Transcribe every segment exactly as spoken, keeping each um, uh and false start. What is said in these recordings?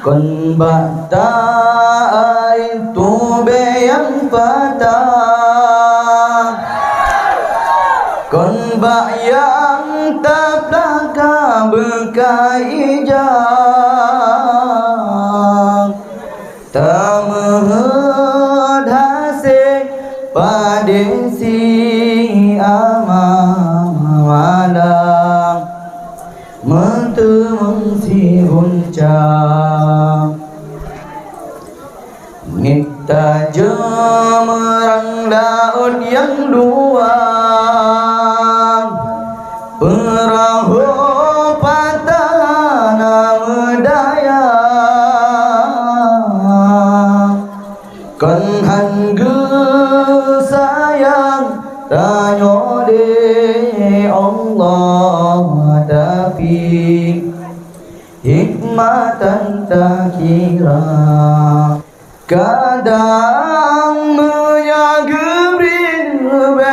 Kon bak taai tubée nyang patah, kon bak nyang taplaka beukai ija. Tameuheuet hasé padé si amalang, meuteumeung si gunca. Nit tajeuem rang laôt nyang luwa, peurahô patah na meudaya. Kon han geusayang tanyoe lé Allah, tapi hikmatan takira. Kadang meunyoe geubri leubeh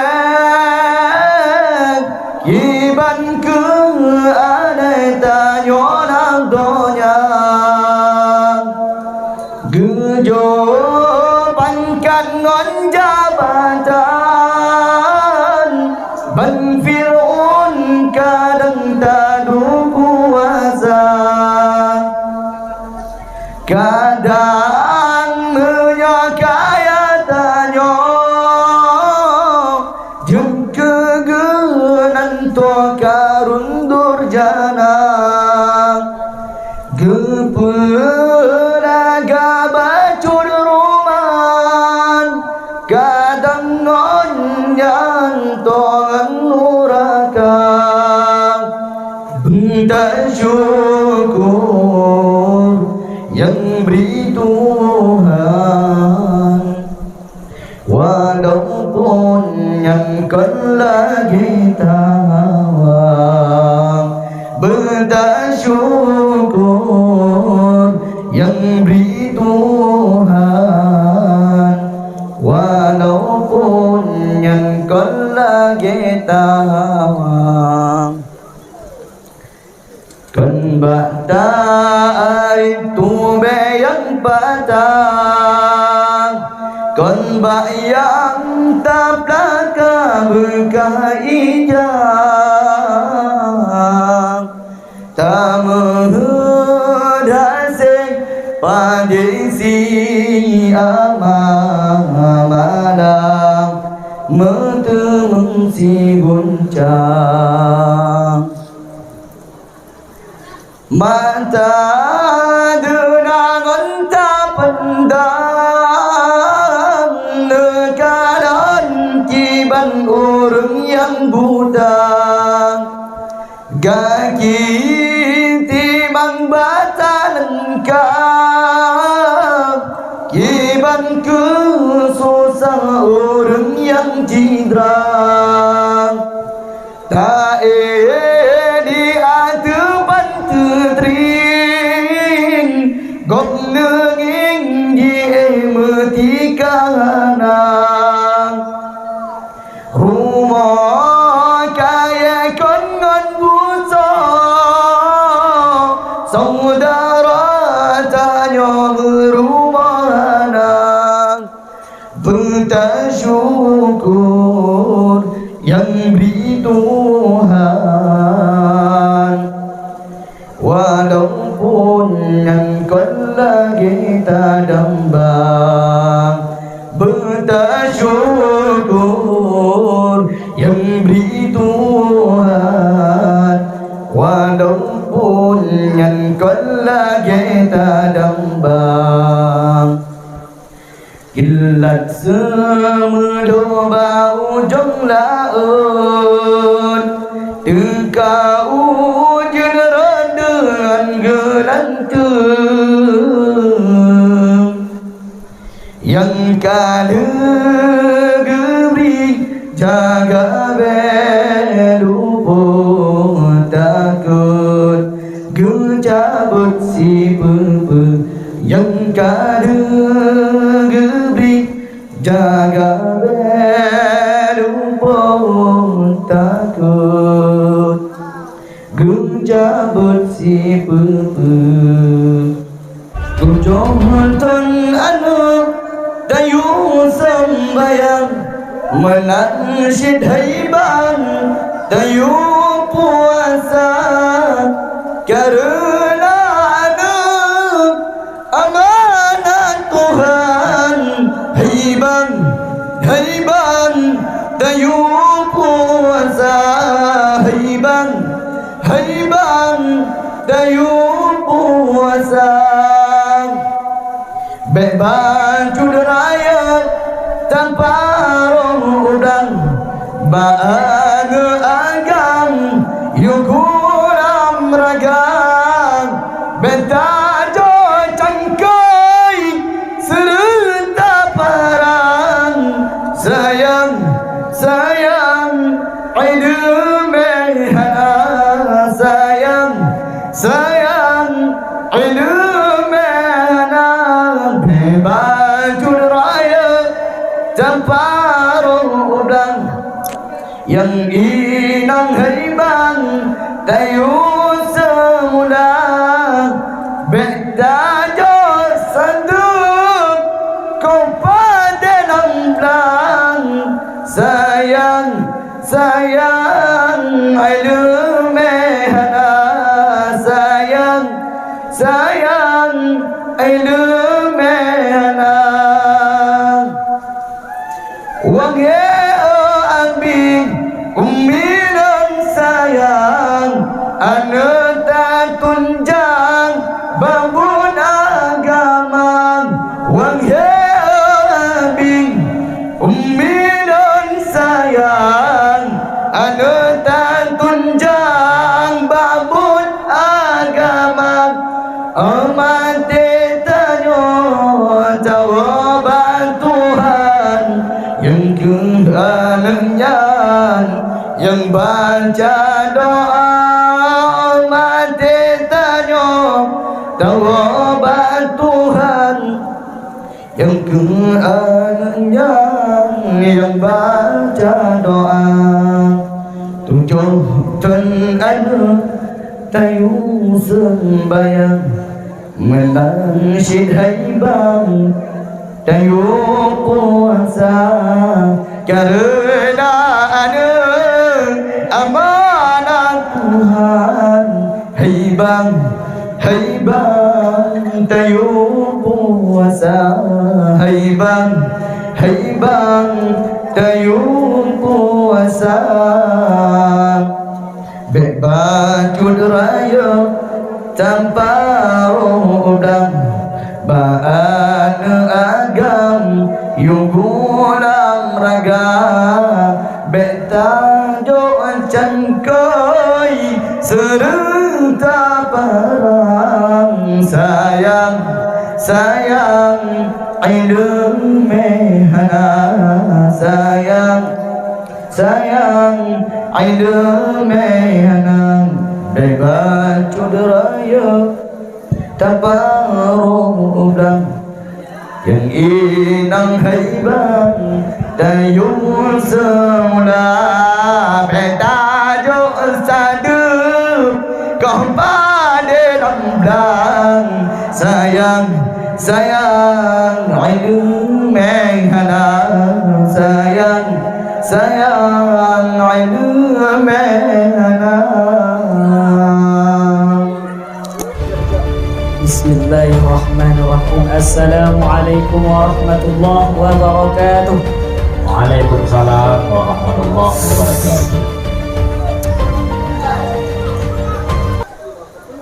kiban keu aneuk tanyoe lam donya, geujok pangkat ngon jabatan, ban Fir'aun kadang taduek kuasa. Kadang meunyoe kaya tanyoe, jeuet keu geuh nan toh karun durjana. Geupeulaga bacut ruman, kadang ngon nyan toh ngon nuraka. Beutasyukur nyang bri Tuhan, walaupun nyan kon lagée tahawa. Beutasyukur nyang bri Tuhan, walaupun nyan kon lagée tahawa. Kon bak taai tubée nyang patah, kon bak nyang taplaka beukai ija. Tameuheuet hasé padé si amalang, meuteumeung si gunca. Mata deuna ngon tapeundam, neukalon kiban ureuëng nyang buta. Gaki timang bata leungkab, kiban keu susah ureuëng nyang cidra. Ta-e di ateueh panteutring, gobnyan ngieng jiéh meutika hana. Rumoh kayée kon ngon busoe, syedara tanyoe rumoh hana. Beutasyukur nyang bri Tuhan. Walaupun nyan kon lagée tadamba, beutasyukur nyang bri Tuhan. Walaupun nyan kon lagée tadamba. Kilat seumeudoba ujong laôt, teuka ujeuen rot deungon geulanteue. Nyang ka lheueh geubri jaga bée lupoh takot, geucabot sipeue-peue nyang ka lheueh geubri, jaga bée lupoh takot. Geu- Jabeuet sipeue-peue. Tujoh thon aneuk tayue seumbahyang, meunan cit haiban tayue puasa. Kareuna aneuk amanat Tuhan, haiban, haiban tayue puasa, haiban, haiban tayue puasa. Bék bacut rayeuk taparôh udang, bak aneuk agam yue gulam raga. Bék tajok cangkôi seureuta parang, sayang, sayang, ileumèe hana, sayang, sayang, ileumèe hana. Bék bacut rayeuk taparôh udang, nyang inong haiban tayue seumula. Bék tajok sandeueng koh padé lam blang, sayang, sayang, ileumèe hana, sayang, sayang, ileumèe hana. Wahé abi, ummi lôn sayang, aneuk tatunjang bak buet agama. Wahé abi, ummi lôn sayang, aneuk tatunjang bak buet agama. Umat tanyoe tawoe bak Tuhan, nyang keuh aneuk nyan nyang baca doa. Umat tanyoe tawoe bak Tuhan, nyang keuh aneuk nyan nyang baca doa. Tujoh thon aneuk tayue seumbahyang, meunan cit haiban tayue puasa. Kareuna aneuk amanat Tuhan, haiban, haiban tayue puasa, haiban, haiban tayue puasa. Bék bacut rayeuk taparôh udang, bak aneuk agam yue gulam raga. Bék tajok cangkôi seureuta parang, sayang, sayang, ileumèe hana, sayang, sayang, ileumèe hana. Bék bacut rayeuk taparôh udang, nyang inong haiban tayue seumula. Bék tajok sandeueng koh padé lam blang, sayang, sayang, ileumèe hana, sayang, sayang, ileumèe hana. Bismillahirrahmanirrahim. Assalamualaikum warahmatullahi wabarakatuh. Waalaikumsalam warahmatullahi wabarakatuh.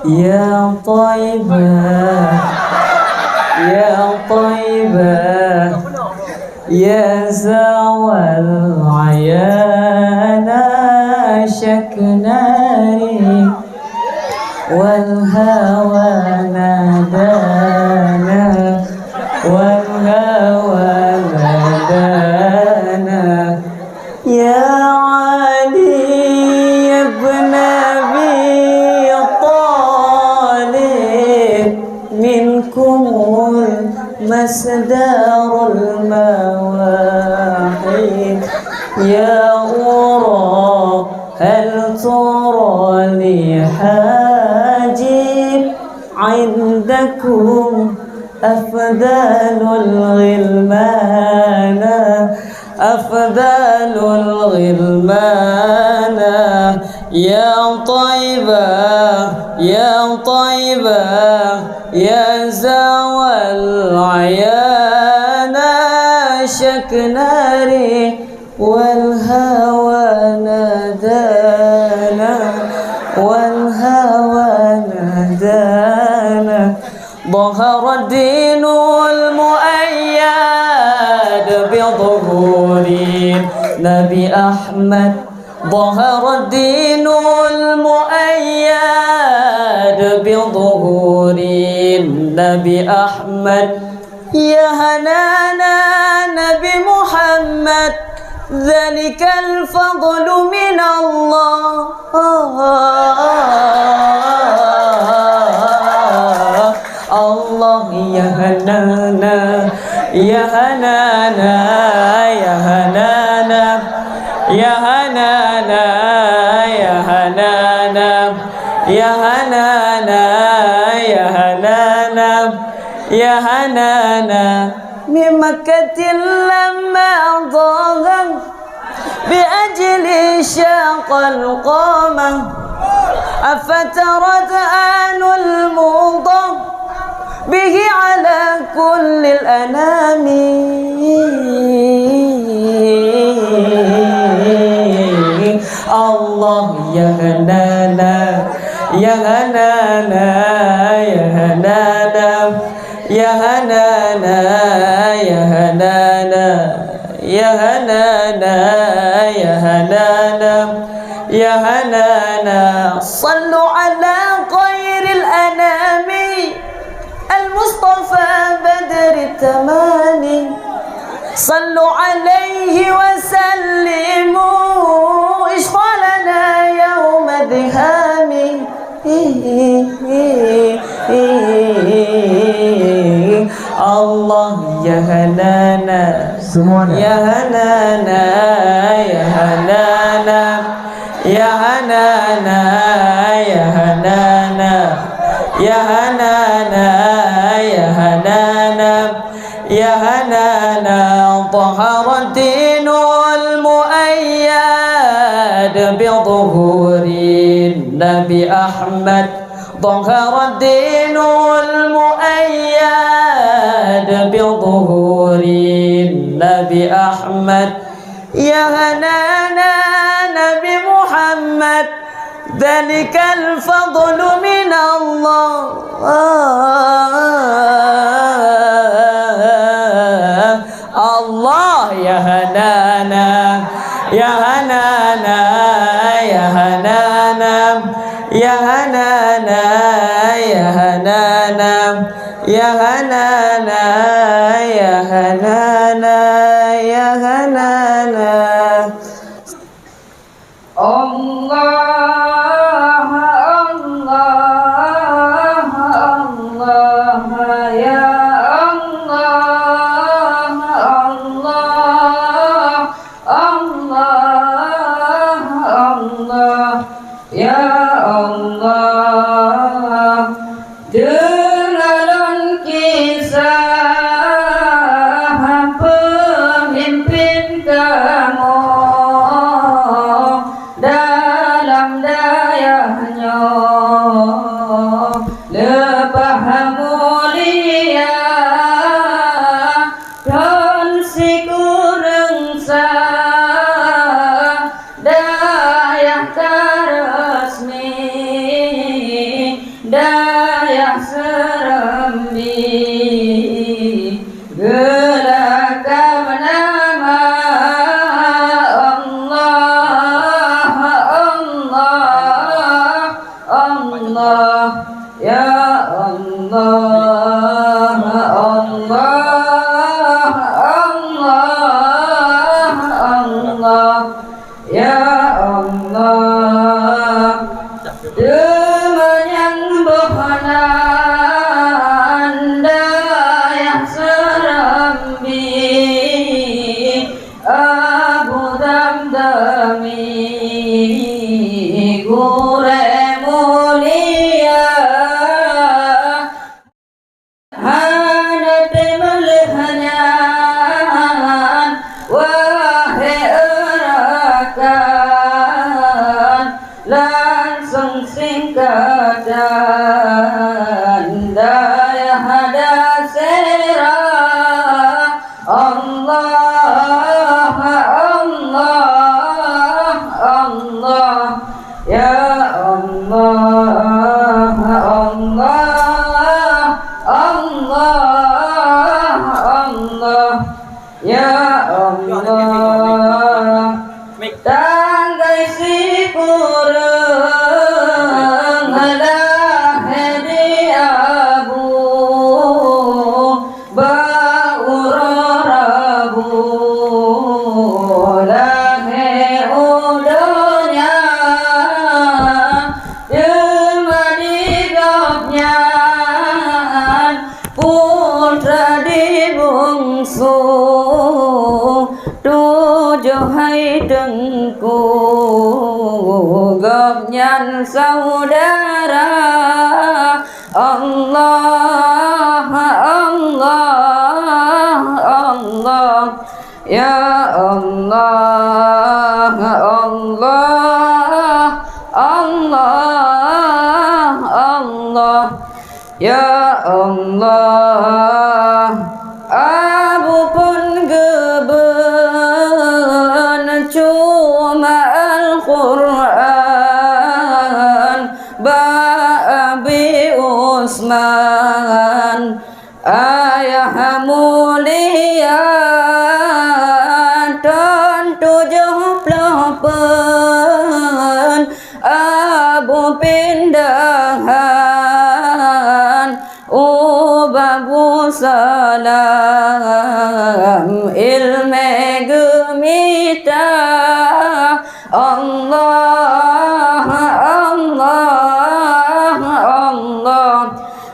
Ya Thaibah, ya Thaibah, ya zawal ayana syaknari, wal hawa nadana, wal hawa nadana. Ya Ali ibn Abi Thalib, minkumul masdarul mawahib. Ya ura, hal tura li عندكم أفضل الغلمان، أفضل الغلمان. يا طيبة، يا طيبة، يا زوى العيانا، شكنا ريح والهوى نادانا، والهوى نادانا. ظهر الدين المؤيد بظهور النبي أحمد. ظهر الدين المؤيد بظهور النبي أحمد. يا هنانا نبي محمد، ذلك الفضل من الله. الله يا هنانا، يا هنانا، يا هنانا، يا هنانا، يا هنانا، يا هنانا، يا هنانا، يا هنانا. من مكة لما ظهر بأجل شاق القمر، أفترت آن المضر به على كل الأنام. الله يا هنانا، يا هنانا، يا هنانا، يا هنانا، يا هنانا، يا هنانا، يا هنانا، يا هنانا. صلوا على خير الأنام المصطفى بدر التمام. صلوا عليه وسلموا، اشفع لنا يوم الذهام. الله يا هنانا. Semuanya. يا هنانا، يا هنانا، يا هنانا، يا هنانا، يا هنانا، يا هنانا، يا هنانا. ظهر الدين المؤيد بظهور النبي أحمد. ظهر الدين المؤيد بظهور النبي أحمد. يا هنانا نبي محمد، ذلك الفضل من الله. الله يا هنانا، يا هنانا، يا هنانا، يا هنانا، يا هنانا، يا هنانا، يا هنانا، يا هنانا. الله، الله، الله، يا الله، الله، الله، الله، يا الله. Deungon lôn kisah peumimpin kamoe dalam dayah nyoe leupah mulia. Thôn sikureueng sa dayah ka resmi, dayah Seureumbie, geulakab nama Allah, Allah, Allah. Ya Allah, Allah, Allah, Allah, ya Allah. Teuma nyang boh nan dayah Seureumbie, Abu Damdami, gurée mulia. Hana teumeuleueh nyan, wahé eurakan, langsong singkatan dayah Dasera. Allah, Allah, Allah. Ya Allah, Allah, Allah, Allah. Ya Allah. Tanggai sikureueng lahé di Abu. Bak uroe Rabu lahé u donya, teuma di gobnyan putra di bungsu, tujoh hai teungku, gobnyan saudara. Allah, Allah, Allah. Ya Allah, Allah, Allah, Allah. Ya Allah, Abu phon geubeuen cuma Al-Qur'an bak Abi Usman, ayah mulia, thon tujoh ploh peuet Abu pindahan u Babu Salam ilmé geumita. Allah, Allah, Allah.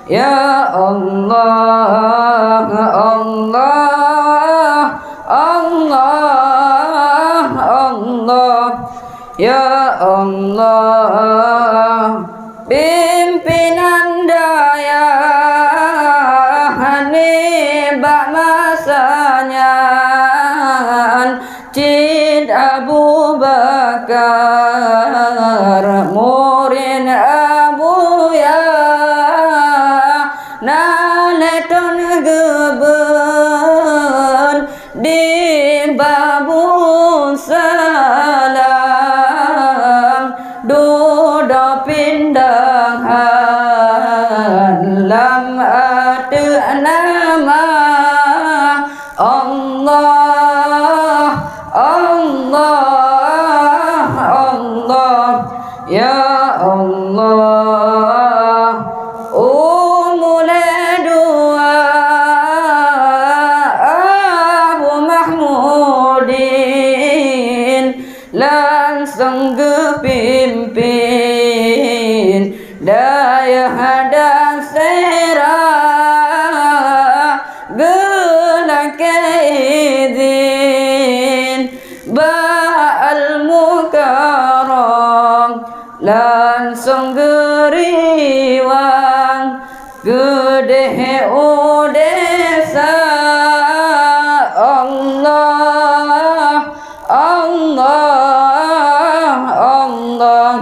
Ya Allah, Allah, Allah, Allah. Ya Allah, pimpinan dayah nibak masa nyan, cit Abu Bakar, murid Abu Yahya, na lhèe thon geubeuen di Babu Salam, dudoe pindahan lam ateueh nama Allah, Allah, Allah. Ya Allah, umulé dua Abu Mahmudin langsong geupimpin dayah Dasera, geulakèe idhin bak Al-Mukarram, langsong geuriwang keudéh u desa. Allah, Allah, Allah.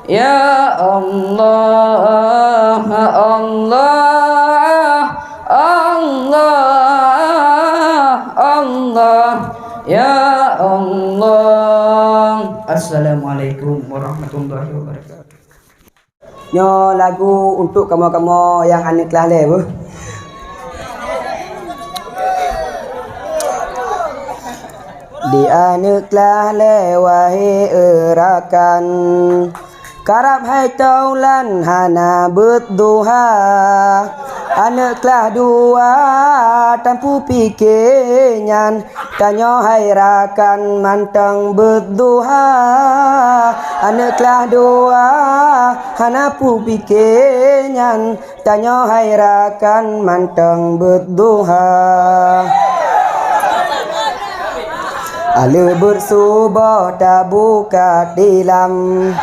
Ya Allah, Allah, Allah, Allah, ya Allah. Assalamualaikum warahmatullahi wabarakatuh. Nyoe lagu untuk kamoe-kamoe nyang aneuk keulah lhèe beuh. Di aneuk keulah lhèe wahé eurakan, karab hai taulan hana beuet duha. Aneuk keulah dua tampu pike nyan, tanyoe hai rakan mantong beuet duha. Aneuk keulah dua hana pupike nyan, tanyoe hai rakan mantong beuet duha. Aleuh beuet suboh tabuka tilam.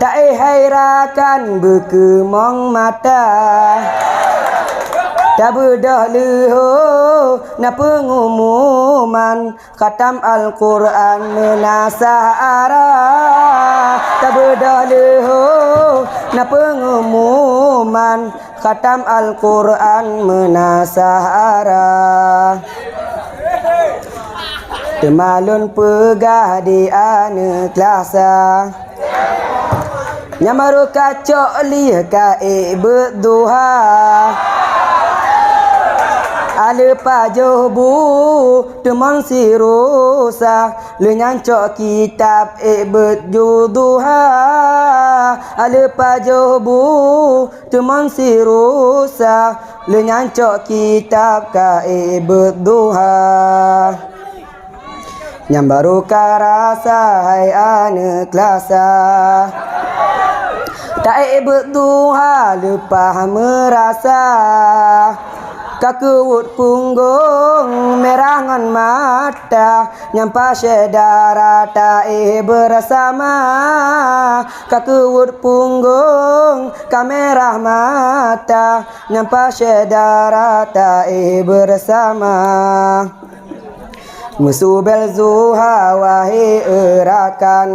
Eh hai rakan beukeumong mata, tabeudôh leuho na peungumuman khatam Al-Qur'an meunasah ara. Tabeudôh leuho na peungumuman khatam Al-Qur'an meunasah ara. Teuma lôn peugah di aneuk lasa, nyang barô ka cok lieh ka ék beuet duha. Aleuh pajoh bu teumon sirusa, lheueh nyan cok kitab ék beuet ju duha. Aleuh pajoh bu teumon sirusa, lheueh nyan cok kitab ka ék beuet duha. Nyan barô ka rasa hai aneuk lasa, ta ék beuet duha leupah meurasa. Ka keuwot punggong mirah ngon mata, nyan pajoh syedara ta ék beurasama. Ka keuwot punggong ka mirah mata, nyan pajoh syedara ta ék beurasama. Meusubel duha wahé eurakan,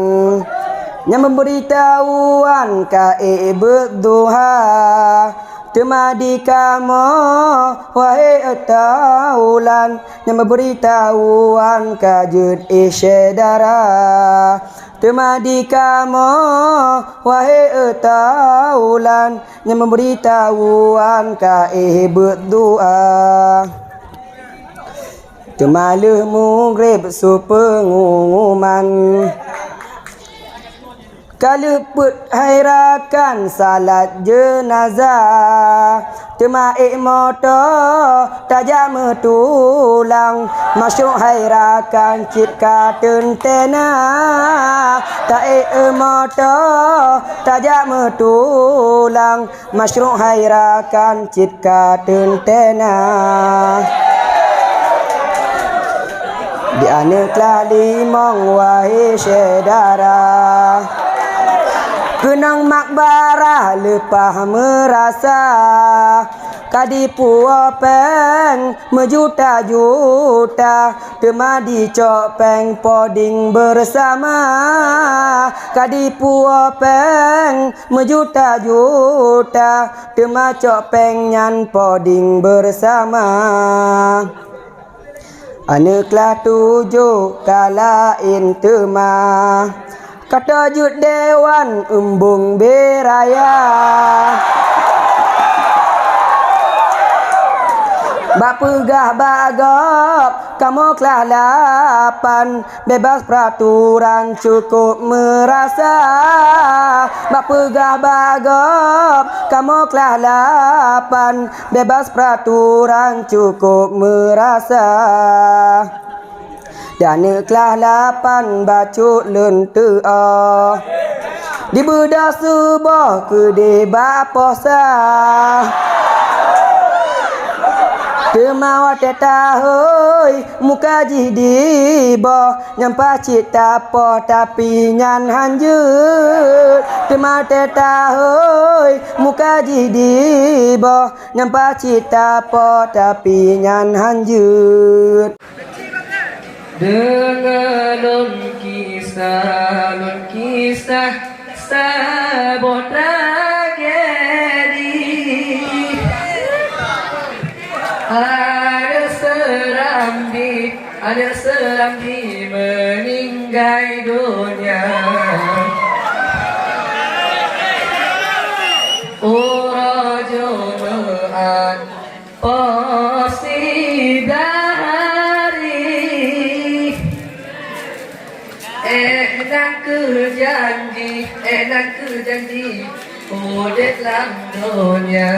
nyan meubeuritahuan ka ék beuet duha. Teuma di kamoe wahé eutaulan, nyan meubeuritahuan ka jeuet ék syedara. Teuma di kamoe wahé eutaulan, nyan meubeuritahuan ka ék beuet duha. Teuma lheueh mugreb su peungumuman, ka lheueh peuet hai rakan salat jeunazah. Teuma ék moto tajak meutulang, masyuk hai rakan cit ka teuntèe na. Ta ék moto tajak meutulang, masyuk hai rakan cit ka teuntèe na. Di aneuk lhah limong wahé syedara, keunong makbarah leupah meurasa. Ka dipuwoe péng meujuta-juta, teuma dicok péng poding beurasama. Ka dipuwoe péng meujuta-juta, teuma cok péng nyan poding beurasama. Aneuk lhah tujoh ka laén teuma, ka teuh jeuet dewan eumbong beuraya. Bak peugah bak gob kamoe lhah lapan, bebas peuraturan cukup meurasa. Bak peugah bak gob kamoe lhah lapan, bebas peuraturan cukup meurasa. Dan aneuk lhah lapan bacut lôn teu'oh, dibeudôh suboh keudeh bak poh sa. Teuma watèe tahôi muka jih diboh, nyan paih cit tapoh tapi nyan hanjeuet. Teuma watèe tahôi muka jih diboh, nyan paih cit tapoh tapi nyan hanjeuet. Deungoe lôn kisah, lôn kisah saboh tragedi. Aneuk Serambi, aneuk Serambi meuninggai donya. Uroe Jumaat poh siblaih hari. Éh, nyan keuh janji, éh, nyan keuh janji udép lam donya.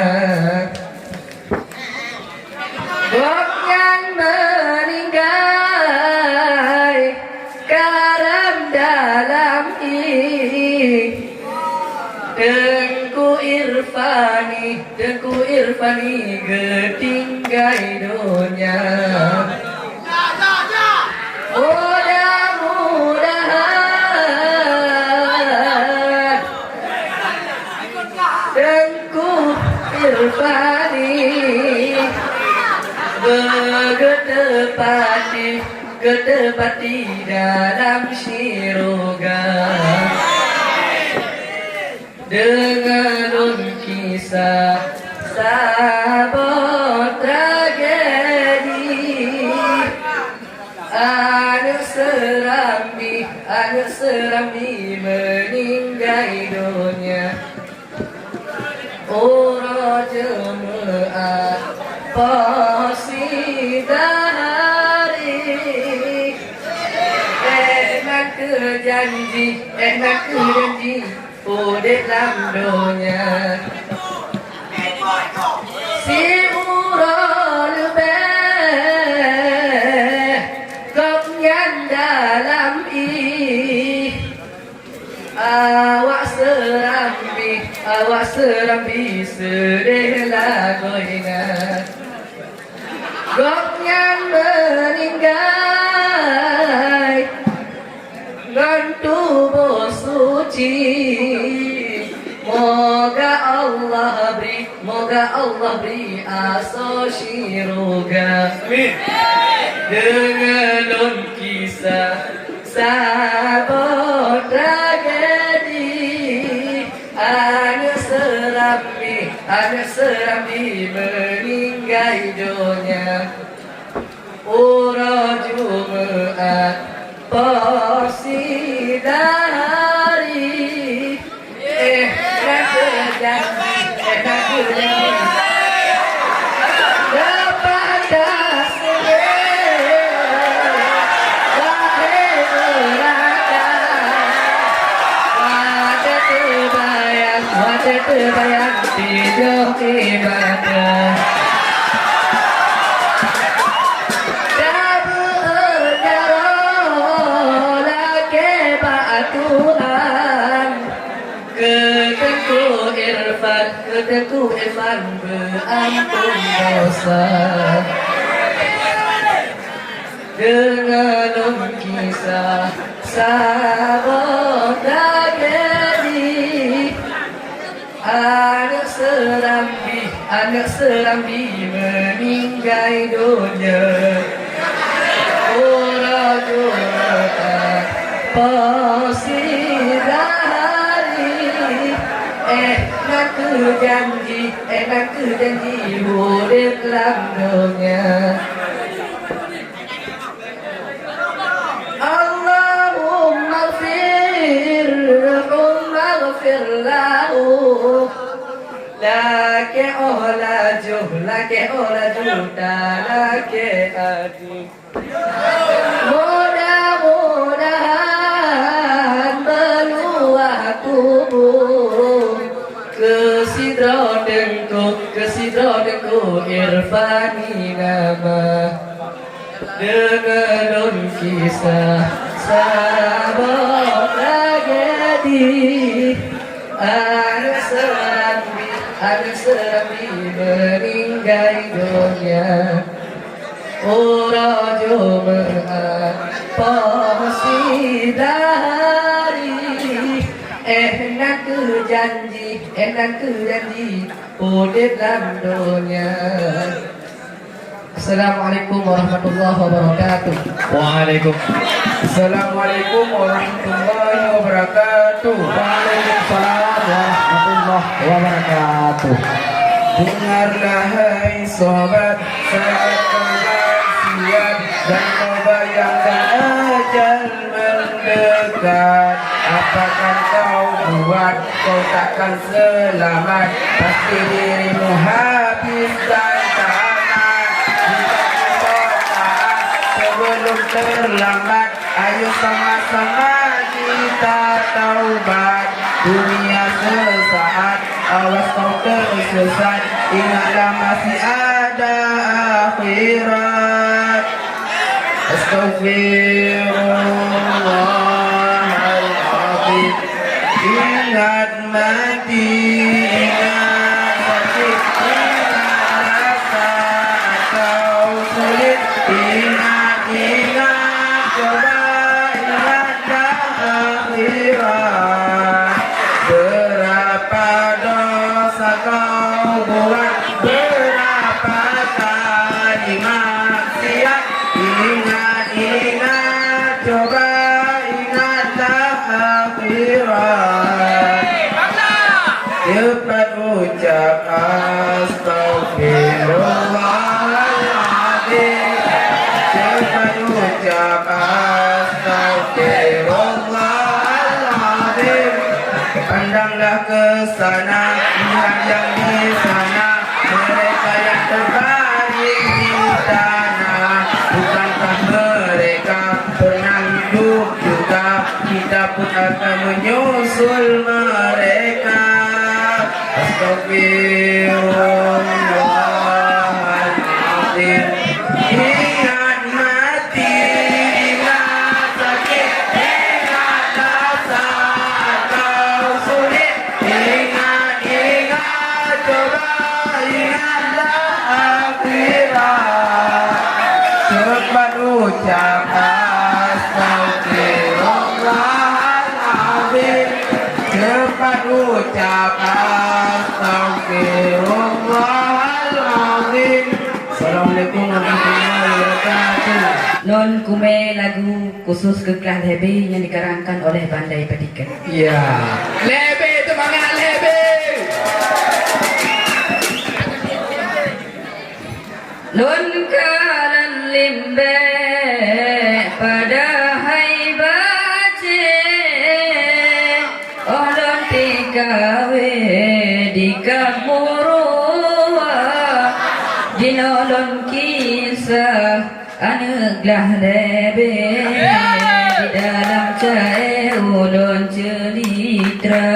Gobnyan meuninggai karam dalam ié. Teungku Irfani, Teungku Irfani geutinggai donya. Mudah-mudahan Teungku Irfani, beugeuteupatéh, geuteupatéh dalam syeuruga. Deungon lôn kisah saboh tragedi. Aneuk Serambi, aneuk Serambi meuninggai donya. Uroe Jumeu'at poh sidahari. Eh, na kheueh janji, eh, na kheueh janji udép lam donya. Siuroe leubeh gobnyan dalam ié. Awak Serambi, awak Serambi seudeh lagoina. Gobnyan meuninggai ngon tuboh suci. Moga Allah bri, moga Allah bri asoe syeuruga. Amin. Deungon lôn kisah saboh tragedi. Aneuk Serambi, aneuk Serambi meuninggai donya. Uroe Jumeu'at poh sidahari. Eh, na kheueh janji, eh, na kheueh janji. Leupah dah seudeh, lahé beurangkat. Watèe teubayang, watèe teubayang, tijoh ié mata. Tabeuet jaroe lakèe bak Tuhan. Keu Teungku Irfan, keu Teungku Irfan beuampôn dosa. Deungon lôn kisah saboh tragedi. Aneuk Serambi, aneuk Serambi meuninggai donya. Uroe Jumeu'at poh sidahari. Eh, na kheueh janji, eh, na kheueh janji udép lam donya. Allahumma ighfirlahumma ighfir lahu. Lakèe óh laju, lakèe óh laju, talakèe até. Mudah-mudahan beuluwah kubu keu sidroe teungku, keu sidroe teungku Irfani nama. Deungon lôn kisah saboh tragedi. Aneuk Serambi, aneuk Serambi meuninggai donya. Uroe Jumeu'at poh sidahari. Eh, na kheueh janji, eh, na kheueh janji udép lam donya. Assalamualaikum warahmatullahi wabarakatuh. Waalaikum. Assalamualaikum warahmatullahi wabarakatuh. Waalaikumsalam warahmatullahi wabarakatuh. Dengarlah hai sobat, saat kau maksiat dan kau bayangkan ajal mendekat. Apa akan kau buat? Kau takkan selamat. Pasti dirimu habis dan tamat. Jika kau taat sebelum terlambat, ayo sama-sama kita taubat. Dunia sesaat, awas kau tersesat. Ingatlah masih ada akhirat. Astaghfirullahaladzim. Ingat mati, ingat sakit, ingat rasa atau sulit. Ingat, ingat, coba ingatlah akhirat. Berapa dosa Kau buat berapa kali maksiat, ingat-ingat, coba ingatlah akhirat. Cepat ucap astagfirullahaladzim. Cepat ucap astagfirullahaladzim. Pandanglah ke sana, lihat yang di sana. Mereka yang terbaring di tanah, bukankah mereka pernah hidup juga? Kita pun akan menyusul mereka. Astagfirullahaladzim. Ingat mati, ingat sakit, ingat rasa kau sulit. Ingat-ingat, coba ingatlah akhirat. Cepat ucap astagfirullahaladzim. Cepat ucap astagfirullahaladzim. Assalamualaikum warahmatullahi wabarakatuh. Lôn kumé lagu khusus keu kelas lhèe B nyang dikarangkan oleh Bandai Patiken. Ya. Lhèe B, seumangat lhèe B. Lôn kalon limbèk padahai bacé, oh lôn tika wèh di kamoe rua, jinoe lôn kisah aneuk glah lhèe B di dalam ca'e ulôn ceulitra.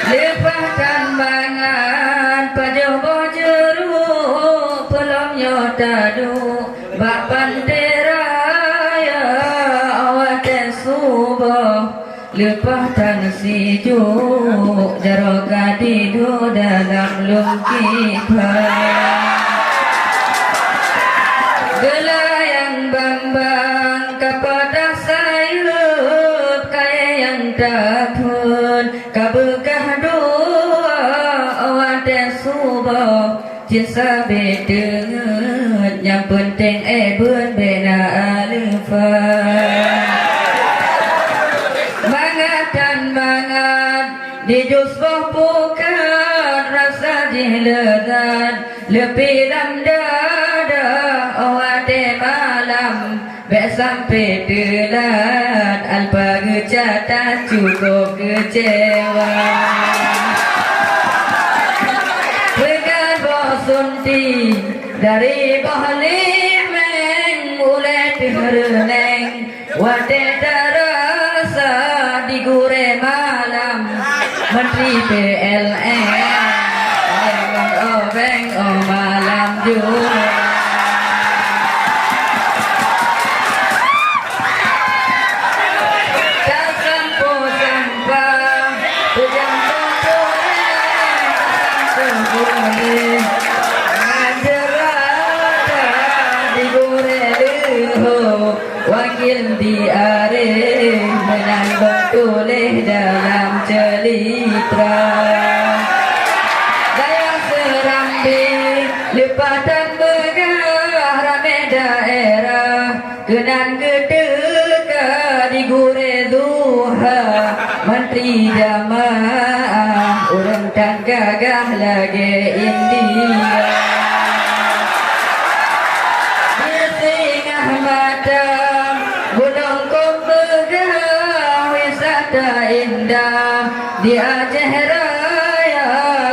Leupah tan mangat pajoh boh jeuruk, peulom nyoe taduek bak panté raya. Watèe suboh leupah tan sijuek, jaroe ka tido dalam lôn kiban. Geulayang bang-bang ka patah sayeuep, kayèe nyang taphôn ka beukah dua. Watèe suboh cit sabé teungeut, nyang peunteng èk beuet bèk na aleufan. Mangat tan mangat dijus boh pukat, rasa jih leuzat leupie lam dada. Oh watèe malam bèk sampai teulat, alpa geucata cukôp keucewa. Peugah boh sunti dari boh limeng, ulèe teuh reuneng, watèe tarasa di gurèe malam. Menteri P L N, ngon obeng oh malam jua. Tasampoe sampah, peujang botol, tasampoe boleh. Ngan jeurata di gurèe leuho. Wakil di aré meunan lôn tuléh dalam ceulitra. Dayah Seurambé leupah tan beugah, ramé daerah keunan geuteuka di gurèe duha. Menteri jamaah ureueng tan gagah lagèe India. Di singoh mata Gunong Kok beugah, wisata indah di Aceh Raya.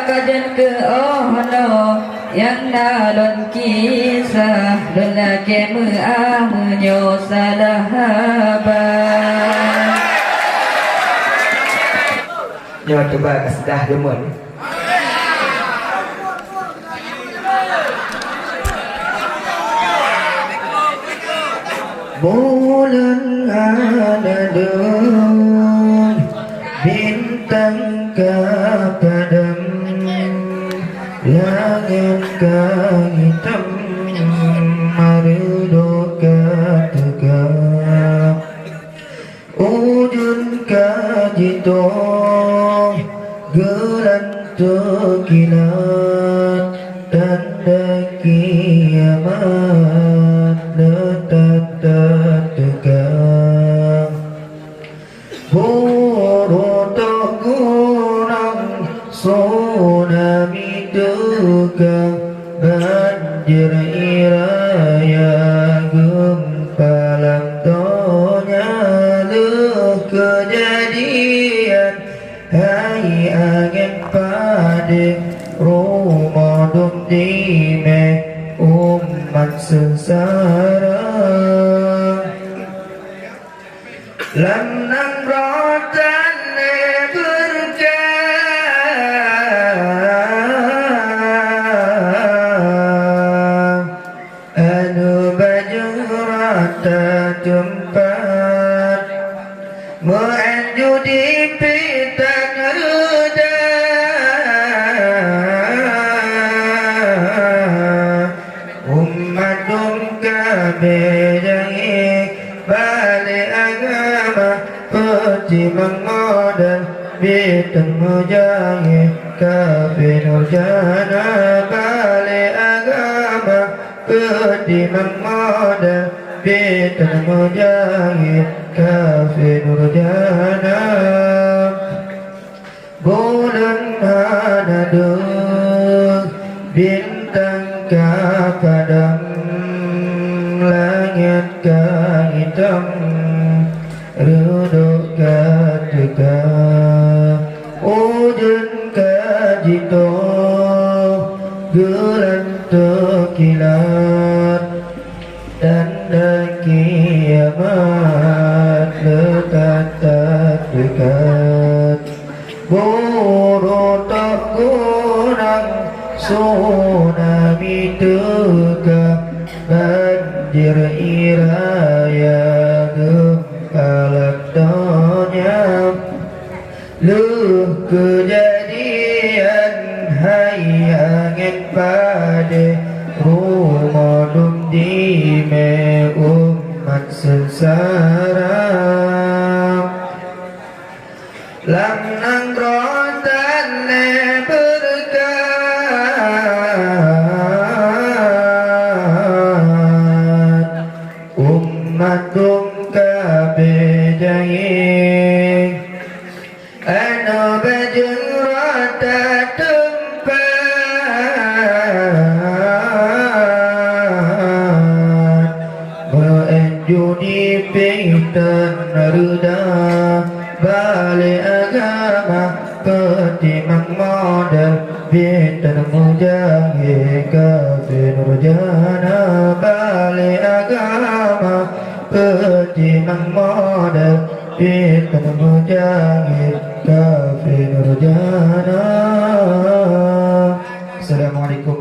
Ka jeuet keu 'oh noe nyang na lôn kisah, lôn lakèe meu'ah meunyoe salah haba. Nyoe teuba ka seudah deungon. Buleuen hana dum, bintang ka padam, langèt ka hitam, meureudoe ka teuka, ujeuen ka jitôh. Geulantoe kilat tanda kiamat le that-that teuka. Buroe tok gunong tsunami teuka, banjir ie raya geumpa lam donya lheueh keujadian hai angén padé, rumoh dum dimé umat seungsara. Lam nanggroe tan lé beureukat, aneuk bacut rata teumpat, meu'en judi pih tan reuda. Umat dum ka beujangi balek agama, peutimang model biet tan meujangi. Kafé nurjana balek agama, peutimang model biet tan meujangi. Kafé nurjana. Buleuen hana deuh, bintang ka padam, langét ka itam, reudôk ka teuka, ujeuen ka jitoh, geulantoe kilat. Tanda kiamat le that-that deukat. Buroe tok gunong tsunami teuka, banjir ie raya geumpa lam donya. Lheueh keujadian hai angén padé, rumoh dum dimé umat seungsara. Lam nanggroe tan lé beureukat, umat dum ka beujangi. Aneuk bacut rata teumpat, meu'en judi pih tan reuda. Balek agama, peutimang model biet tan meujangi. Kafé nurjana balek agama, peutimang model biet tan meujangi. Kafé nurjana. Assalamualaikum